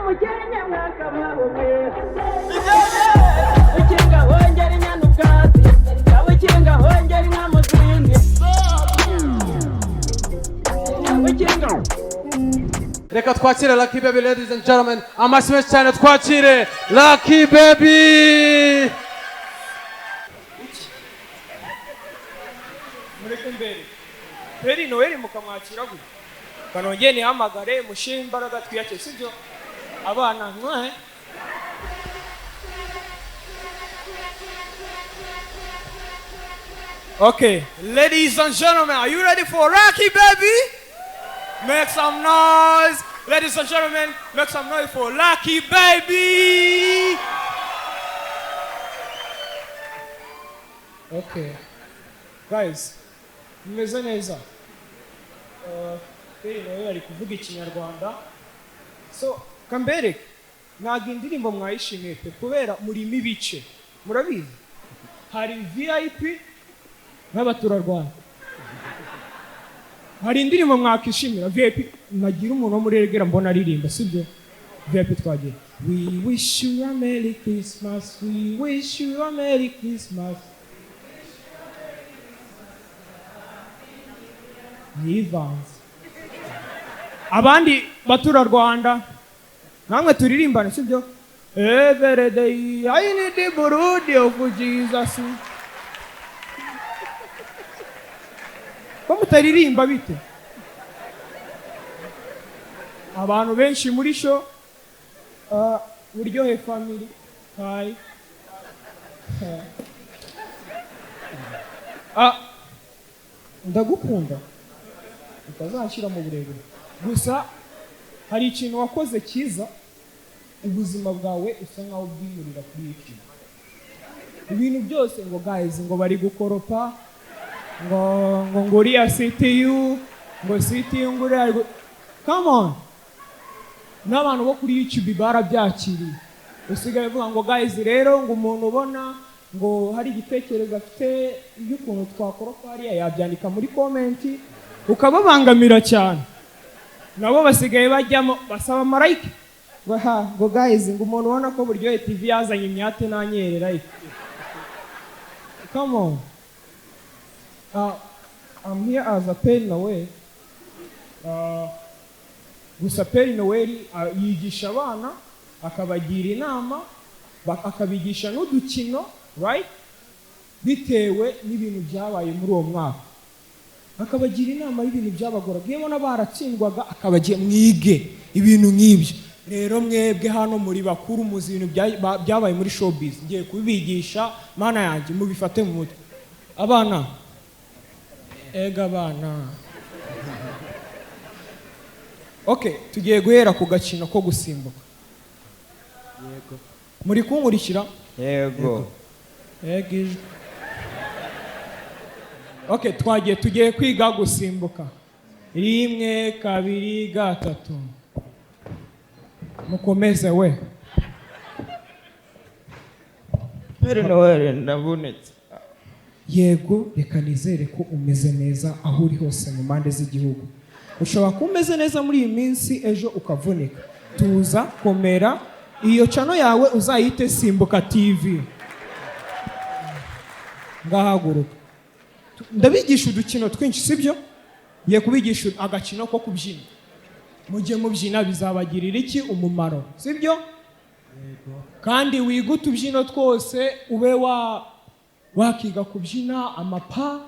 Mukenke mwakabaho mwe. Ukinga hongera inyana ubwatsi, ukinga hongera inka mu zindi, ukinga. Reka twakire Lucky Baby. Ladies and gentlemen, amashyi menshi cyane, twakire Lucky Baby. Mureke mbere Père Noël mukamwakira gutya, kanongere nihamagare mushyire imbaraga, twiyake, sibyo abana mwe? Okay, ladies and gentlemen, are you ready for Lucky Baby? Make some noise. Ladies and gentlemen, make some noise for Lucky Baby. Okay. Guys, mumeze neza? Père Noël ari kuvuga Ikinyarwanda. So, kambereke, ntabwo indirimbo mwayishimiye pe, kubera murimo ibice. Murabizi? Hari VIP nk'abaturarwanda. Hari indirimbo mwakishimira VIP, nagira umuntu wo muri Regera mbona aririmba, sibyo? VIP twagiye. We wish you a Merry Christmas, we wish you a Merry Christmas. Yivanze. Abandi baturarwanda namwe turirimbane, sibyo? Every day I need the blood of Jesus. Ko mutaririmba bite? Abantu benshi muri show, Buryohe Family, hi. Ah, ndagukunda, utazanshyira mu burebure. Gusa hari ikintu wakoze cyiza, ubuzima bwawe usa nkaho ubwimurira kuri YouTube. Ibintu byose ngo guys, ngo bari gukoropa, ngo uriya CTU, ngo CTU, ngo uriya come on, n'abantu bo kuri YouTube barabyakiriye. Usigaye uvuga ngo guys, rero ngo umuntu ubona ngo hari igitekerezo afite y'ukuntu twakoropa hariya yabyandika muri comment, ukababangamira cyane. Nabo basigaye bajyamo basaba ama like, ngo ha, ngo guys, ngo umuntu ubona ko Buryohe TV yazanye imyate nanyerera like. Come on. I'm here as a Père Noël. Gusa Père Noël yigisha abana, akabagira inama, akabigisha n'udukino, right? Bitewe n'ibintu byabaye muri uwo mwaka, akabagira inama y'ibintu byabagoraga. Iyo ubona baratsindwaga, akabagira mwige ibintu nk'ibyo. Rero mwebwe hano muri bakuru, muzi ibintu byabaye muri showbiz, ngiye kubibigisha. Mana yanjye, mubifate mu mutwe abana. Ega abana, okay, tugiye guhera ku gakino ko gusimbuka. Muri kunkurikira? Yego. Ega ijwi. Okay, twagiye, tugiye kwiga gusimbuka. Rimwe, kabiri, gatatu, mukomeze we. Père Noël, ndavunitse. Yego, reka nizere ko umeze neza aho uri hose mu mpande z'igihugu. Ushobora kuba umeze neza muri iyi minsi, ejo ukavunika. Tuza, komera. Iyo channel yawe uzayite Simbuka TV. Ngahaguruka. Ndabigisha udukino twinshi, sibyo? Ngiye kubigisha agakino ko kubyina. Mujye mubyina, bizabagirira iki? Umumaro, sibyo? Kandi wige utubyino twose, ube wa wakiga kubyina amapa.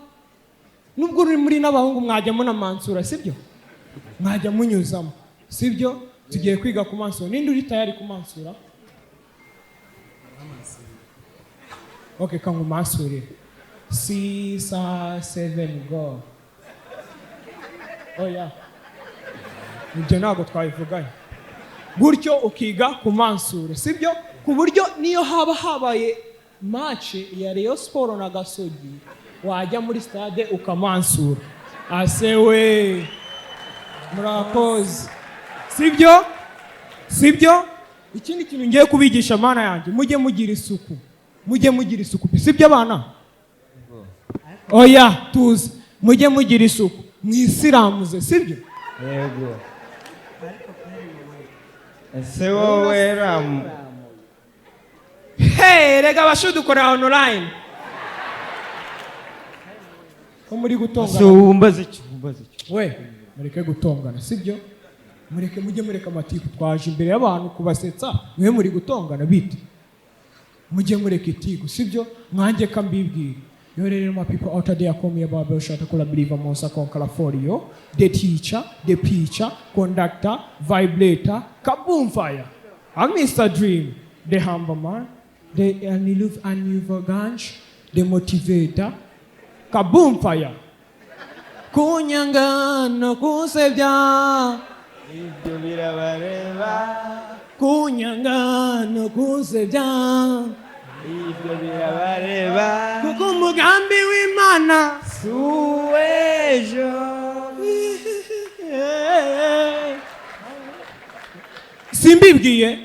Nubwo uri muri n'abahungu, mwajya munamansura, sibyo? Mwajya munyuzamo, sibyo? Tugiye kwiga kumansura. Ninde uri tayari kumansura? Okay, kangumansurire. Six, seven, go. Oya, ibyo ntabwo twabivuganye gutyo. Ukiga kumansura, sibyo? Ku buryo niyo haba habaye match ya Rayon Sport na Gasogi, wajya muri stade ukamansura. Asewe, murakoze, sibyo? Sibyo? Ikindi kintu ngiye kubigisha, mana yanjye, mujye mugira isuku, mujye mugira isuku, sibyo abana? Oya, tuzi, mujye mugira isuku, mwisilamuze, sibyo? Yego. Ese wowe Ramu? Hey, rega abashu dukora online. Ko muri Ese gutongana? wumbaza iki, wumbaza iki? We, mureke gutongana, sibyo? Mureke, mujye mureka amatiku. Twaje imbere y'abantu kubasetsa, mwe muri gutongana bite? Mujye mureka itiku, sibyo? Mwanjye kambibwira yo rero, my people out there, call me about shata kola believer monster conqueror for you, the teacher, the preacher, conductor, vibrator, kaboom fire. I'm Mr. Dream, the humble man, the Aniluf Anuvaganj, the motivator, kaboom fire. Kunyanga no kusebya. Ibyo birabareba. Kunyanga no kusebya. Ibyo birabareba. Kuko umugambi w'Imana Si uw'ejo. Simbibwiye,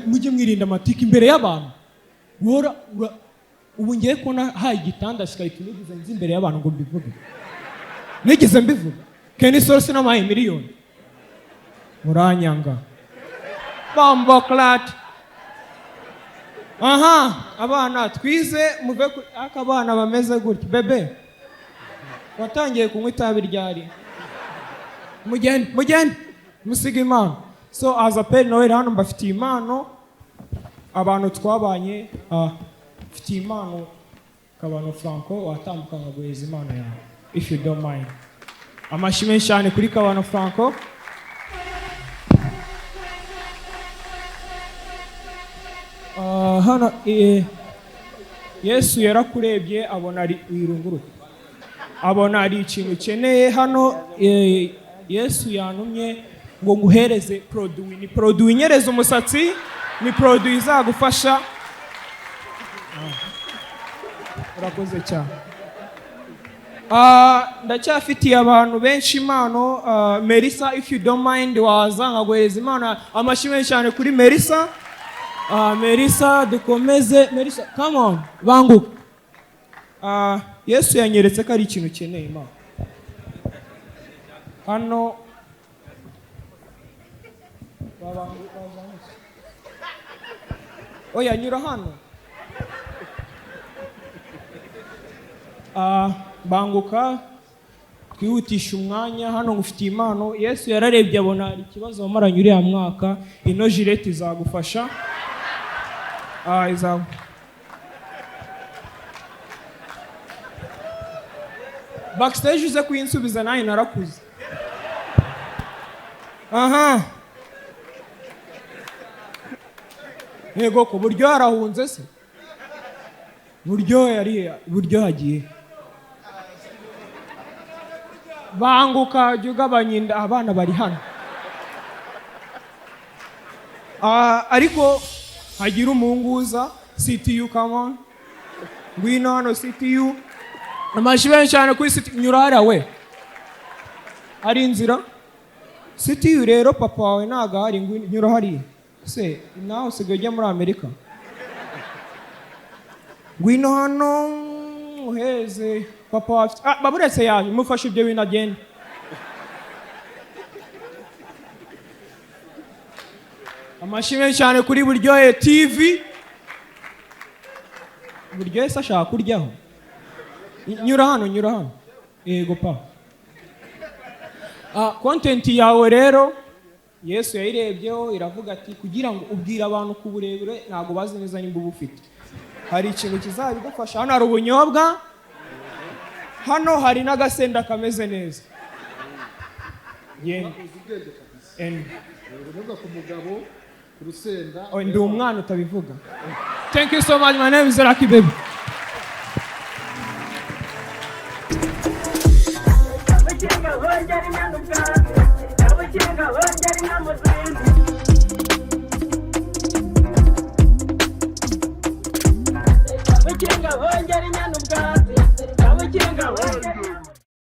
mujye mwirinda amatike imbere y'abantu. Wora ubu ngiye kubona haye igitanda shikahita nigeze nzi imbere y'abantu ngo mbivuge? Nigeze mbivuga? Kenny Sol namaye miliyoni, muranyanga. Bomboclaat. Aha abana twize muve ku aka abana bameze gutya. Bebe, watangiye kunywa itabi ryari? Mugende, mugende musiga impano. So as a Père Noel hano mbafitiye impano, abantu twabanye. Mfitiye impano Kabano Franco. Watambuka nkaguhereza impano yawe, if you don't mind. Amashyi menshi cyane kuri Kabano Franco. Hano Yesu yarakurebye abona ari wirunguruka, abona hari ikintu ukeneye hano. Yesu yantumye ngo nguhereze produit. Ni produit inyereza umusatsi, ni produit izagufasha. Urakoze cyane. Ndacyafitiye abantu benshi impano. Melissa, if you don't mind, waza nkaguhereza impano. Amashyi menshi cyane kuri Melissa. Melissa, dukomeze. Melissa, come on, banguka. Yesu yanyeretse ko ari ikintu ukeneye impano hano. Bazamutse. Oya, nyura hano. Banguka twihutisha umwanya. Hano ngufitiye impano. Yesu yararebye abona hari ikibazo wamaranye uriya mwaka. Ino Gillette izagufasha. Backstage uze kuyinsubiza, nanjye narakuze. Aha, yego, ku buryo yarahunze se, buryo yari buryo hagiye. Banguka, jya ugabanya inda, abana bari hano. Ariko hagira umuhungu uza. CTU, come on, ngwino hano CTU. Amashyi menshi cyane kuri CTU. Nyura hariya we, hari inzira. CTU rero, papa wawe ntabwo ahari. Ngwino, nyura hariya. Se nawe usigaye ujya muri Amerika? Ngwino hano uheze papa wawe. Baburetse yaje mufashe ibyo bintu agende. Amashyi menshi cyane kuri Buryohe TV. Buryohe se ashaka kuryaho. Nyura hano, nyura hano. Yego pa. Content yawe rero Yesu yayirebyeho, iravuga ati kugira ngo ubwire abantu ku burebure ntabwo bazi neza nimba uba ufite, hari ikintu kizabigufasha. Hano hari ubunyobwa, hano hari n'agasenda kameze neza. Genda. Ubunyobwa ku mugabo, ku rusenda. Oh, ndi umwana utabivuga. Thank you so much. My name is Lucky Baby. Abakinga bongera impanuka, abakinga bongera.